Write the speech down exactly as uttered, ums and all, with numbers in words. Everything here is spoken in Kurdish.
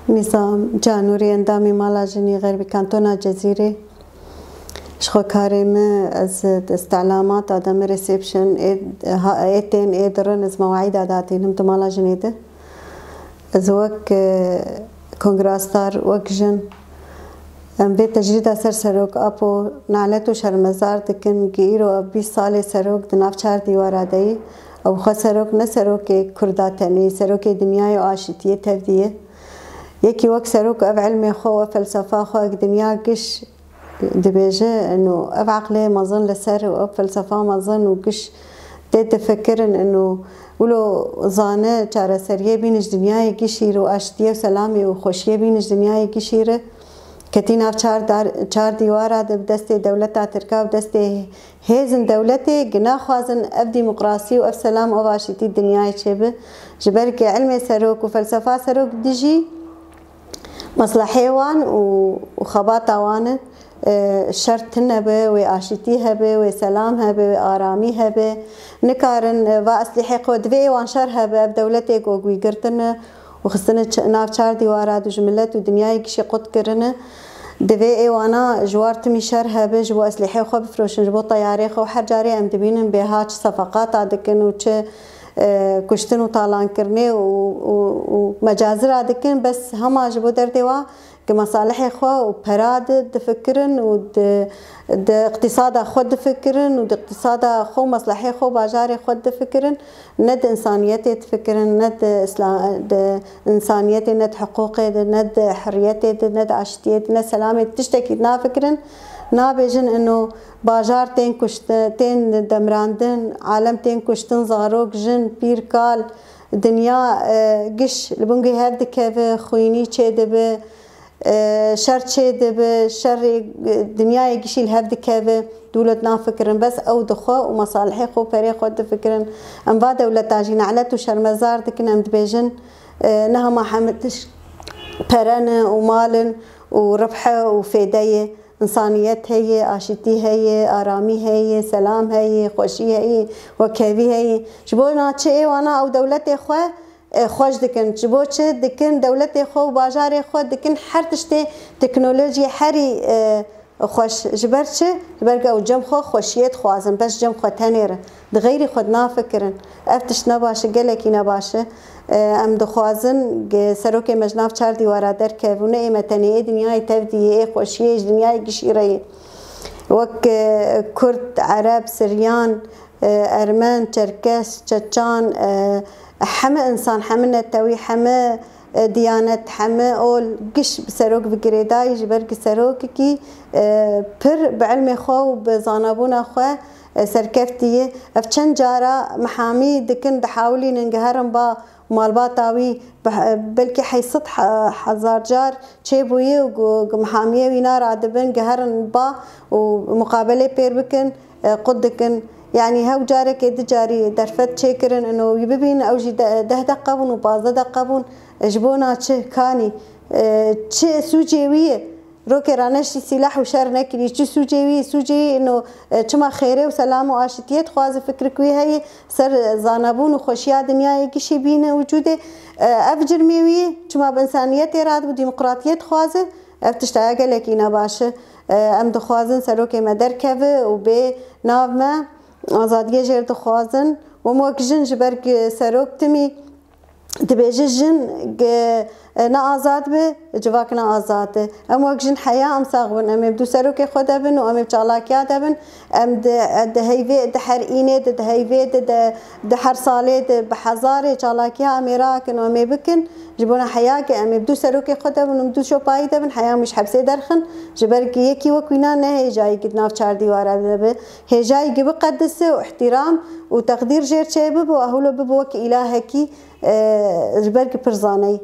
Nîzam Canûrî, endamê Mala Jinî Xerbî Kantona Cezîrê. Ji xwe karê min, ez di îstilamata de min reception ê, ha, ê tên ê dirin, ez mewîda datînim di Mala Jinê de. Ez wek, e, kongrasdar, wek jin, em vê tecrîda ser Serok Apo nalet û şermezar dikin, gi îro ev bîst salê Serok di nav çar dîwara de yî. Ew xwe Serok ne serokê Kurda tenê, serokê dinyayê û aşîtiyê tevdî ye. Yekî wek Serok ev ilmê xwe û ev felsefa xwe gi dinya giş dibêje, ino ev eqlê mezin li ser û ev felsefa mezin û giş tê difikirin, ino wilo zane çareseriyê bîne ji dinyayê gişî re û aştiyê û selamê û xweşiyê bîne ji dinyayê gişî re. Ketî nav çar dar, çar dîwara de bi destê dewleta Tirka û destê hêzin dewletê gi naxwazin ev demokrasî û ev selam û ev aşîtî dinyayê çêbi. Ji ber ku ilmê Serok û felsefa Serok dijî meslehê wan û, û xebata wan e, şert tune be, wê aşîtî hebe, wê selam hebe, wê aramî hebe. Nikarin, e, va eslîhê xwe, divê ê wan şer hebe, ev dewletê ku wî girtine û xistine ç-, nav çar dîwara de ji milet û dinyayê gişî qut kirine. Divê ê wana ji war timî şer hebe, ji bo eslîhê xwe bifroşin, ji bo teyarê xwe û her carê em dibînin bêha çi sefeqata dikin û çi e, kuştin û talankirinê û, û, û mecazira dikin, bes hema ji bo derdê wa ki mesalihê xwe û pera di, difikirin û di, di iqtîsada xwe difikirin û di iqtîsada xwe û meslehê xwe û bajarê xwe difikirin, ne di insaniyetê difikirin, ne di isla-, di insaniyetê, ne di hiqûqê di, ne di hurriyetê di, ne di aştiyê di, ne selamê di, tiştekî nafikirin, nabêjin ino bajar tên kuştin, tên demirandin, alem tên kuştin, zarok, jin, pîr, kal, dinya, e, giş li bingê hev dikeve, xwînî çêdibe, e, şer çêdibe, şerê, e, dinyayê gişî li hev dikeve, dûlet nafikirin, bes ew dixwe û mesalihê xwe û perê xwe difikirin. Em va dewleta jî nelet û şermezar dikin, em dibêjin, e, ne hema heme tişt pere ne û mal in û ribhe û fêde ye. Însaniyet heye, aşîtî heye, aramî heye, selam heye, xweşî heye, wekhevî heye. Ji bo na çi ê wana ew dewletê xwe, e, xweş dikin? Ji bo çi dikin dewletê xwe û bajarê xwe dikin her tiştê teknolojiyê herî, e, xweş? Ji ber çi? Ji ber ku ew cem xwe xweşiyê dixwazin, bes cem xwe tenê re. Di xeyrî xwe dinafikirin. Ev tişt ne baş e, gelekî ne baş e. E, em dixwazin ge-, serokê me ji nav çar dîwara derkeve û ne ê me tenê, ê dinyayê tevdî yê, ê xweşiyê ji dinyayê gişî re yê. Wek, e, Kurd, Ereb, Siryan, e, Ermen, Çerkes, Çeçan, e, heme însan, heme netewî, heme e, diyanet, heme ol giş bi serok bi girêdayî, ji ber ku serokekî, e, pir bi ilmê xwe û bi zanabûna xwe, e, serkeftî ye. Ev çend cara mihamî dikin, dihawilînin giherin ba malbata wî, bi-, belkî heyşt sed he-, hezar car çêbûye û gu-, gu mihamiyê wî na radibin, giherin ba û muqabelê pêr bikin. E, qut dikin. Yanî hew carekê du carî derfet çêkirin, ino wî bibîn, ew jî de-, deh deqe bûn û pazdeh deqe bûn. E, ji bona çi? Kanî, e, çi sûcê wî ye? Rokê raneştî sîlah û şer nekirî. Çi sûcê wî ye? Sûcê wî ino, e, çima xêrê û selam û aşitiyê dixwaze, fikrik wî heye, ser zanabûn û xweşiya dinyayê gişî bîne wicûdê. E, ev cirmê wî ye. Çima bi însaniyetê radibe, demokratiyê dixwaze? Ev tiştaya gelekî nebaş e. E, em dixwazin serokê me derkeve û bê nav me, azadiyê jêr dixwazin. Û em wek jin, ji ber ku serok timî dibêje jin ge-, e, ne azad be, civak ne azad e. Em wek jin heya em sax bin. Em ê bi dû serokê xwe de bin û em ê bi çalakiya de bin. Em di, di heyvê, di her înê de, di heyvê de, di, di her salê de bi hezarê çalakiya em ê rakin û em ê bikin. Ji bona heya ke em ê bi dû serokê xwe de bin û bi dû şopayî de bin, heya em ji hepsê derxin. Ji ber ku yekî wek wîna ne hêjayî ku di nav çar dîwara de be. Hêjayî ku biqedise û îhtîram û teqdîr jêr çê bibe û ehulo bibe wek îlahekî, e, ji ber ku pir zaneyî.